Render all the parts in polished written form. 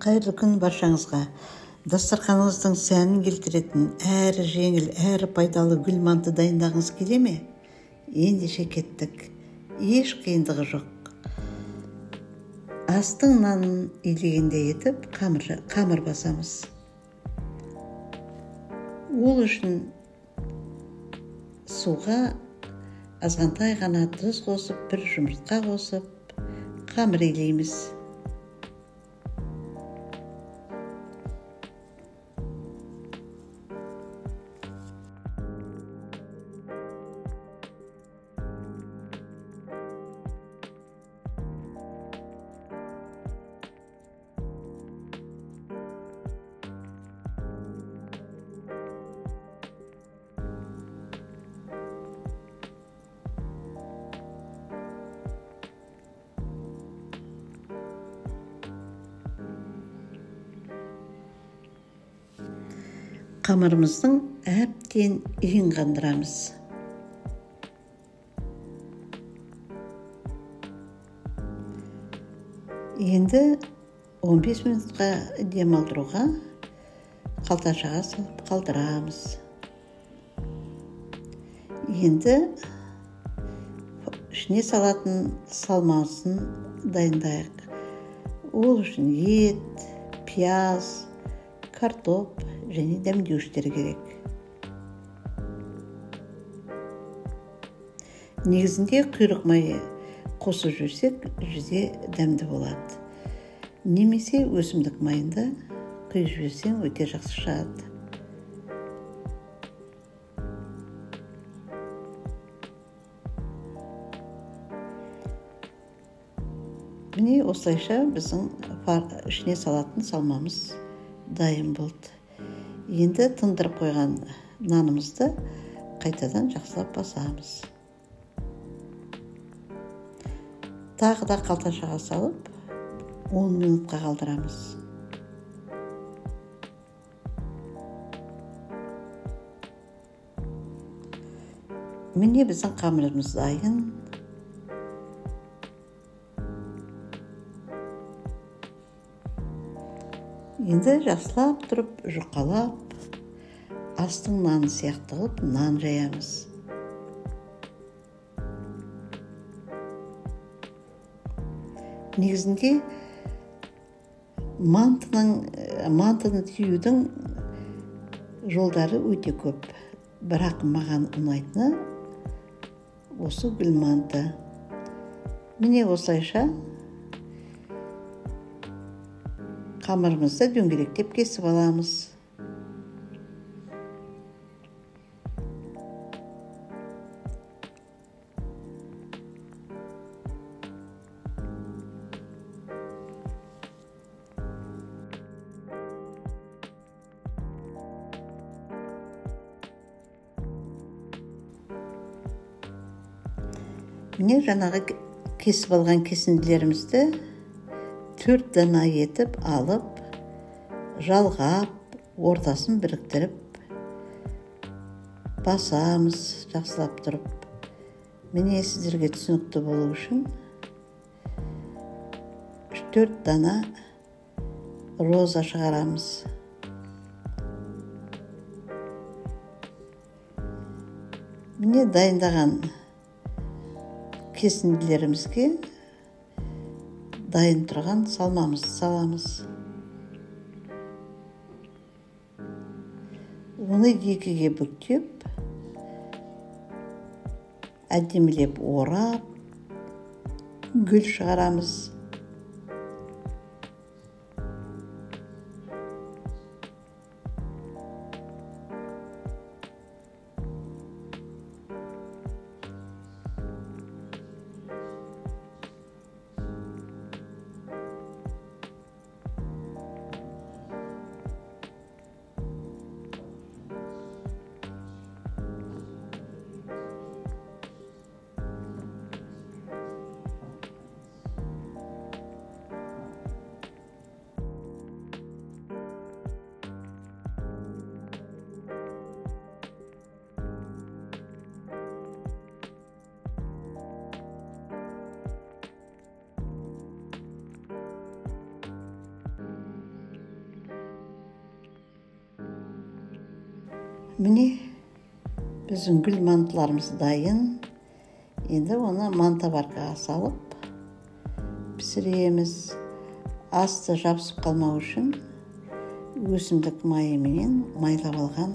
Қайырлы күн баршаңызға. Дастарханыңыздың сәнін келтіретін әрі жеңіл, әрі пайдалы гүл манты дайындағыңыз келе ме? Ендеше кеттік. Еш қиындығы жоқ. Астың нанын илегендей етіп қамыр басамыз. Ол үшін суға азғантай ғана тұз қосып, бір жұмыртқа қосып, қамыр илейміз. Қамырымыздың әбден иін қандырамыз. Енді 15 минутқа демалдыруға қалташаға салып қалдырамыз. Енді ішіне салатын салмасын дайындайық. Ол үшін ет, пияз, картоп және дәмдеуіштер керек. Негізінде құйрық майы қосып жүрсек, жүзе дәмді болады. Немесе өсімдік майында құйып жіберсең өте жақсы шығады. Міне осылайша біздің ішіне салатын салмамыз дайын болды. Енді тындырып қойған нанымызды қайтадан жақсылап басамыз. Тағы да қалташаға салып 10 минутқа қалдырамыз. Міне біздің қамырымыз дайын. Енді жақсылап тұрып, жұқалап, астың наны сияқты қылып нан жаямыз. Негізінде мантыны түюдің жолдары өте көп. Бірақ маған ұнайтыны осы гүл манты. Міне осылайша қамырымызды дөңгелектеп кесіп аламыз. Міне жаңағы кесіп алған кесінділерімізді 4 дана етіп алып, жалғап, ортасын біріктіріп басамыз жақсылап тұрып. Міне сіздерге түсінікті болу үшін 3-4 дана роза шығарамыз. Міне дайындаған кесінділерімізге дайын тұрған салмамызды саламыз. Оны екіге бүктеп, әдемілеп орап, гүл шығарамыз. Міне, біздің гүл мантыларымыз дайын. Енді оны мантоваркаға салып пісіреміз. Асты жабысып қалмау үшін өсімдік майыменен майлап алған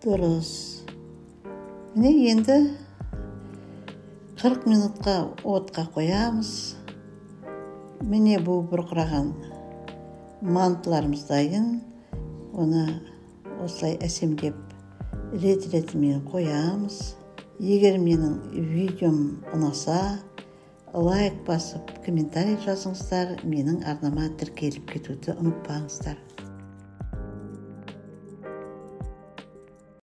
дұрыс. Міне, енді 40 минутқа отқа қоямыз. Міне, бұл бұрқыраған мантыларымыз дайын. Оны осылай әсемдеп, рет ретімен қоямыз. Егер менің видеом ұнаса, лайк басып, комментарий жазыңыздар, менің арнама тіркеліп кетуді ұмытпаңыздар.